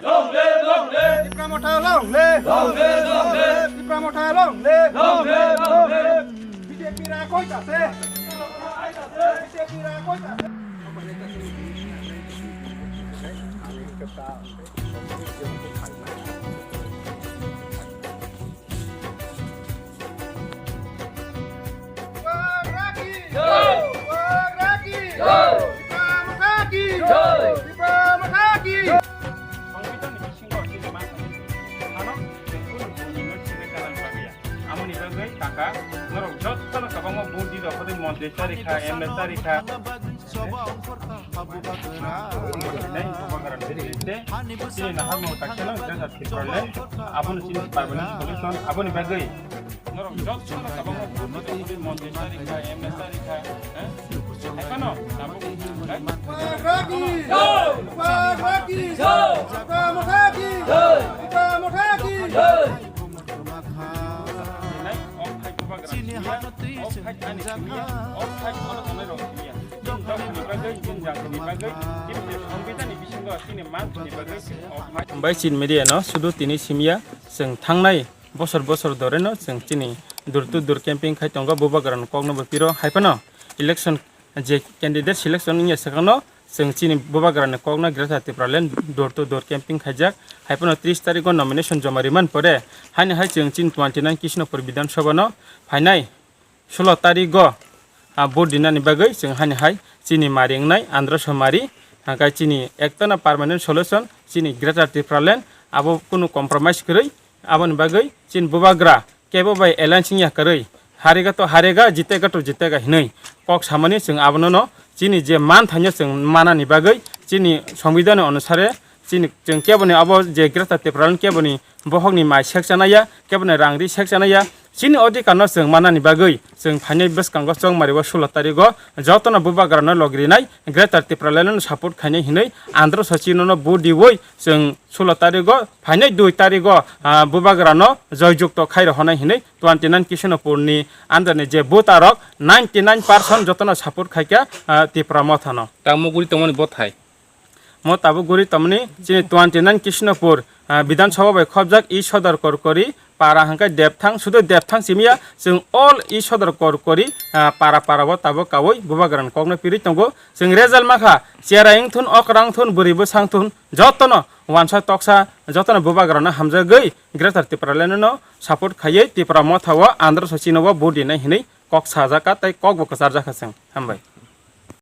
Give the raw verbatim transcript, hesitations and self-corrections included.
Long live, long live. Tipra Motha long live. Long live, long live. Tipra Motha long live. Long live, long live. B J P ra koi jase. B J P ra koi jase. Tipra Motha ki! Tipra Motha ki! Tipra Motha ki! Songbitan ni bisingo chini ma sani. Ano, kunu buni no chini kalan pagya. Amoni bagwi taka, norok jotto no kabangma budi rok hodi montri chari kha, M L A chari kha. Nai bubagra nai te, chini nahar mo taksa no jasa Tipraland, abono chini permanent solution, aboni bagwi norok jotto no kabangma budi rok hodi montri chari kha, M L A chari kha, eh? Hai phano, tabuk, eh? Tipra Motha ki! Tipra Motha ki! Tipra Motha ki! Tipra Motha ki! Nai, ok hai bubagra simiya, ok hai ani simiya, ok hai ono tonai rok simiya. Chini jatini bagwi, chini jatini bagwi, chini Songbitan ni bisingo chini manthani bagwi, ok hai. Hambai chini media no sudu tini simiya, chwng thangnai bosor bosor dore no chwng chini door to door camping khai tongo, bubagra ni kok no bo piro, hai phano election je candidate selection wngya swkang no chwng chini bubagra ni kok no Greater Tipraland door to door camping khaijak, hai phano tris tarikh o nomination joma riman pore, haini hai chwng chini twenty nine Krishnapur Bidhan Sabha no phainai sulo tarikh o, ah, vote dinani bagwi chwng haini hai chini mari wngnai Andhra Somari, hwnkhe chini ektana permanent solution chini Greater Tipraland, abo kunu compromise kwrwi, aboni bagwi chini bubagra kebo bai alliance wngya kwrwi, harega to harega, jitega to jitega hinwi kok samani chwng abono no chini je man thaino chwng manani bagwi chini Songbidan ni onusare chini chwng keboni abo je Greater Tipraland keboni bohokni mai sekchanaya, keboni rang ri sekchanaya, chini odhikar no chwng manani bagwi chwng phainai bwskango chongmari o sulo tarikh o jotono bubagra no logrinai Greater Tipraland no support khainai hinwi Andhra Sachino no vote diwi chwng sulo tarikh o phainai dui tarikh o, ah, bubagra no joy jukto khai rohonai hinwi twenty nine Krishnapur ni under ni je voter rok ninety nine percent jotono support khaikha, ah, Tipra Motha no. Tamo guri tongmani bothai. Mo tabuk guri tongmani chini twenty nine Krishnapur, ah, Bidhan Sabha bai khobjak E Sodor Korkori para hwnkhe Depthang, sudu Depthang simiya chwng all E Sodor Korkori, ah, para para o tabuk kawi bubagra ni kok no pirwi tongo. Chwng result makha, cherai wngthun, okra wngthun, bwrwi bwsa wngthun, jotono wansa toksa, jotono bubagra no hamjagwi Greater Tipraland no support khaiwi Tipra Motha o Andhra Sachino o vote dinai hinwi kok sajakha tei kok bo kwcharjakha chwng. Hambai.